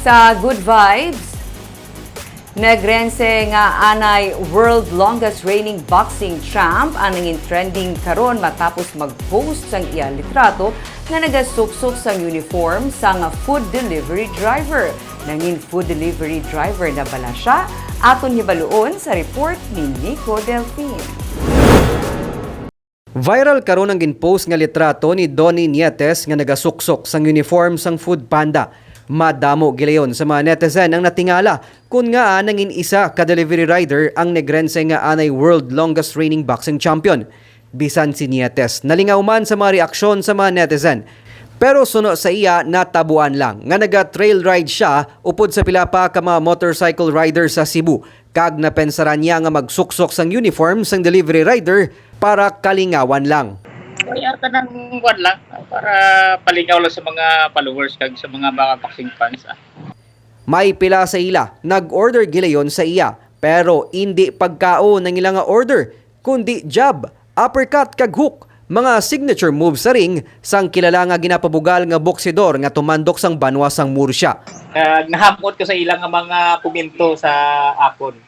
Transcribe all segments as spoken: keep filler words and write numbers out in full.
Sa Good Vibes, Negrense nga anay world longest reigning boxing champ ang nangin trending karon matapos mag-post sang iya litrato nga nagasuksok sang uniform sang food delivery driver. Nangin food delivery driver na bala siya? Aton hibaluon sa report ni Nico Delfin. Viral karon ang ginpost nga litrato ni Donnie Nietes nga nagasuksok sang uniform sang Food Panda. Madamo gilayon sa mga netizen ang natingala kon ngaa nangin isa ka delivery rider ang Negrense nga anay world longest reigning boxing champion. Bisan si Nietes nalingaw man sa mga reaksyon sa mga netizen. Pero suno sa iya, natabuan lang nga naga-trail ride siya upod sa pila pa ka mga motorcycle rider sa Cebu, kag napensaran niya nga magsuksok sang uniform sang delivery rider para kalingawan lang. Kaya ka nang kuwan lang, para palingaw lang sa mga followers kag sa mga, mga boxing fans, ah. May pila sa ila nag-order gilayon sa iya, pero indi pagkaon ang ila nga order, kundi jab, uppercut kag hook, mga signature moves sa ring sang kilala nga ginapabugal nga boksidor nga tumandok sang banwa sang Murcia. Kag nahamot ko sa ila nga mga komento sa akon.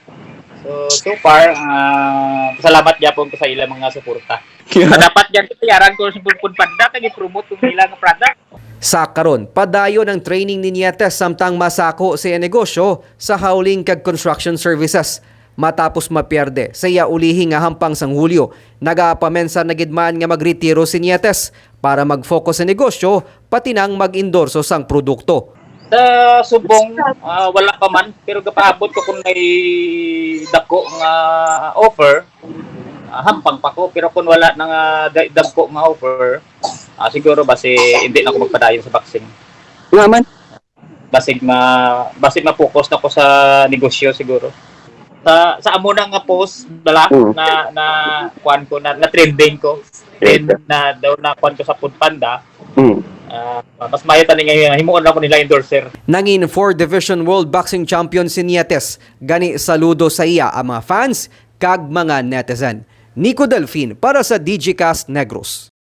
So, so far, ah, salamat gyapon ko sa ila mga suporta. Dapat yan, kaya ko sa Food Panda, kay i-promote kung ila nga product. Sa karon, padayon ang training ni Nietes samtang masako sa iya negosyo sa hauling kag construction services. Matapos mapierde sa iya ulihi nga hampang sang Hulyo, nagapamensar na gid man nga magretiro si Nietes para mag-focus sa negosyo, pati nang mag-endorso sang produkto. Sa subong, ah, wala pa man, pero gapaabot ko kung may dako nga offer, ah, hampang pa ko. Pero kung wala na nga da-, dagko nga offer, ah, siguro basi hindi na ako magpadayon sa boxing. Nga man? Basig ma-, basig ma-focus na ko sa negosyo siguro. Sa, sa amo na nga post, bala, Mm. na, na, kuwan ko, na, na trending ko. Then, Yes, sir. na, daw na kuwan ko sa Food Panda. Mm. Ah, mas maayo tani nga himuon lang ko nila endorser. Nangin four Division World Boxing Champion si Nietes. Gani, saludo sa iya ang mga fans kag mga netizen. Nico Delfin para sa Digicast Negros.